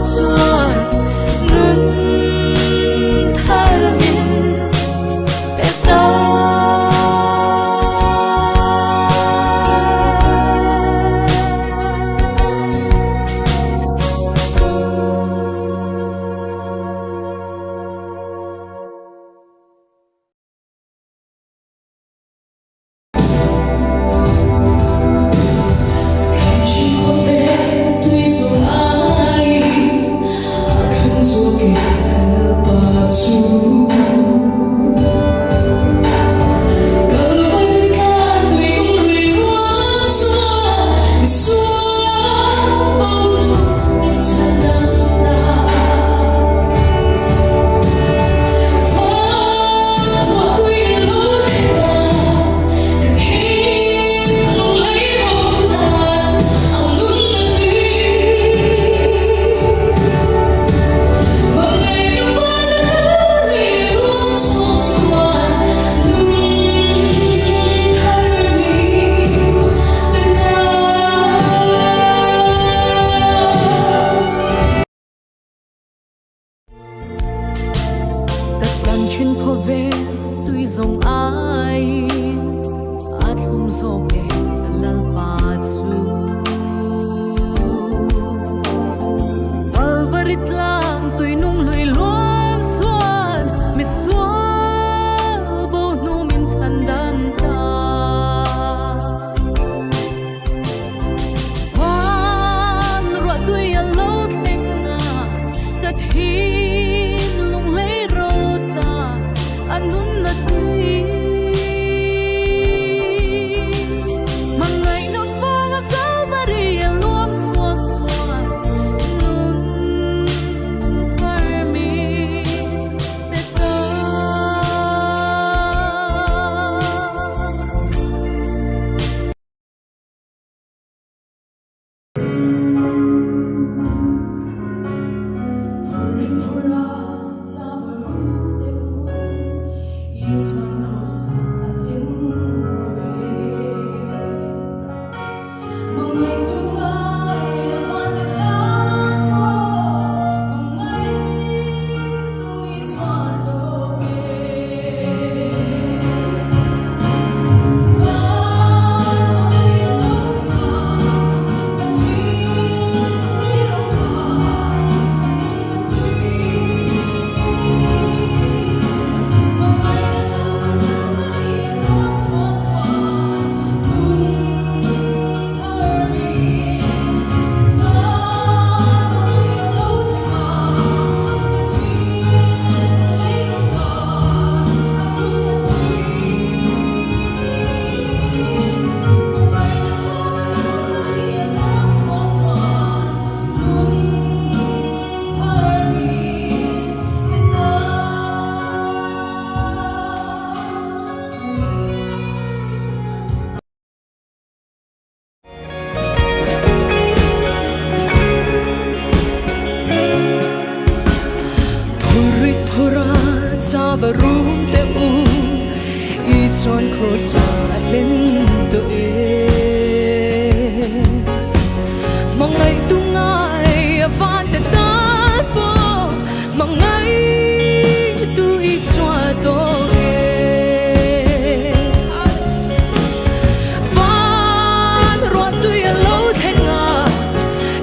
chuan nun thar min pe ta. Ka tlan thin khawvel tui zawng aiin a thlum zawk e ka Lalpa chu. Kalvari tlang tui nung lui luang chuan misual bo hnu min chhan dam ta. Van ruah tui a lo thleng a, ka thinlung hlei ro ta a nunna tui. Hmangaihna vanga Kalvari a luang chhuak chuan nun thar min pe ta. Phurit phura chava rum te u Isuan cross a hlen to e Mangai tu ngai a van te tan po Mangai tu Isua to ke Van ruah tui a lo thleng a,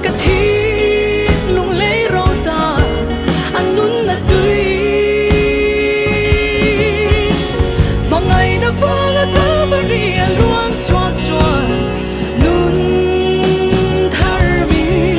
ka thinlung lei ro ta a nun a tui. Hmangaihna vanga Kalvari a luang chhuak chuan nun thar min.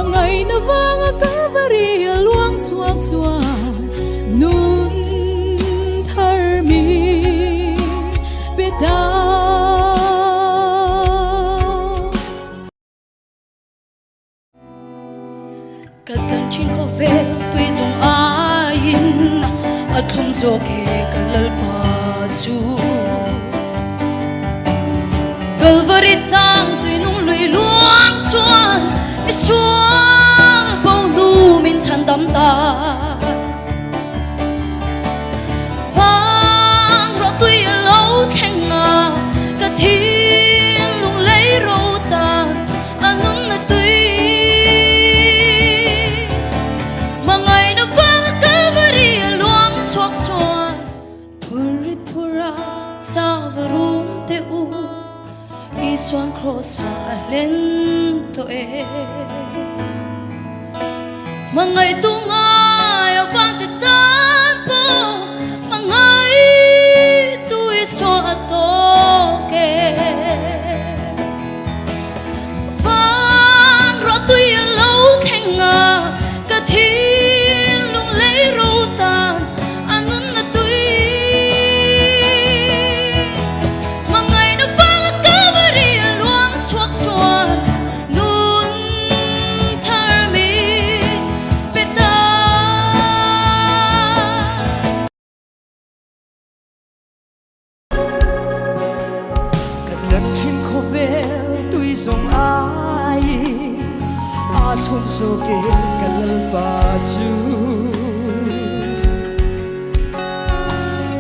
Mangaina vanga Kalvari a luang chhuak chuan nun thar mi pe ta. Ka tlan thin khawvel tui zawng aiin a thlum zawk he ka lalpa chu. Kalvari tlang tui nung lui luang chuan misual bo nu min chhan dam ta. Van ruah tui a lo thleng a, ka thinlung lei ro tan a nun a tui. Hmangaihna vanga Kalvari a luang chhuak chuan Phurrit phura chava rum teh u, Isuan kraws ah a hlen tawh e. Hmangaihtu ngai a vang ti tan pawh hmangaihtu i chhuah a tawk e. Van ruah tui a lo thleng a, ka thinlung lei ro tan a nun a tui. Hmangaihna vanga Kalvari a luang chhuak chuan nun thar mi pe ta. Ka tlan thin khawvel tui zawng aiin a thlum zawk e ka lalpa chu.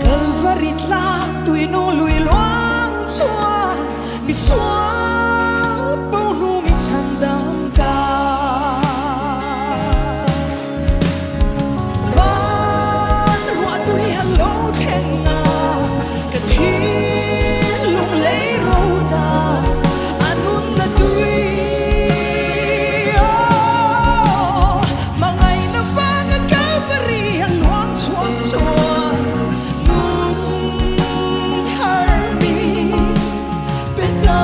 Kalvari tlang tui nung lui luang chuan misual bo hnu mi chhan dam ta. Van ruah tui a lo thleng a, ka thinlung lei ro ta, a nunna tui. Aw, hmangaihna vanga Kalvari a luang chhuak chuan nun thar mi pe ta.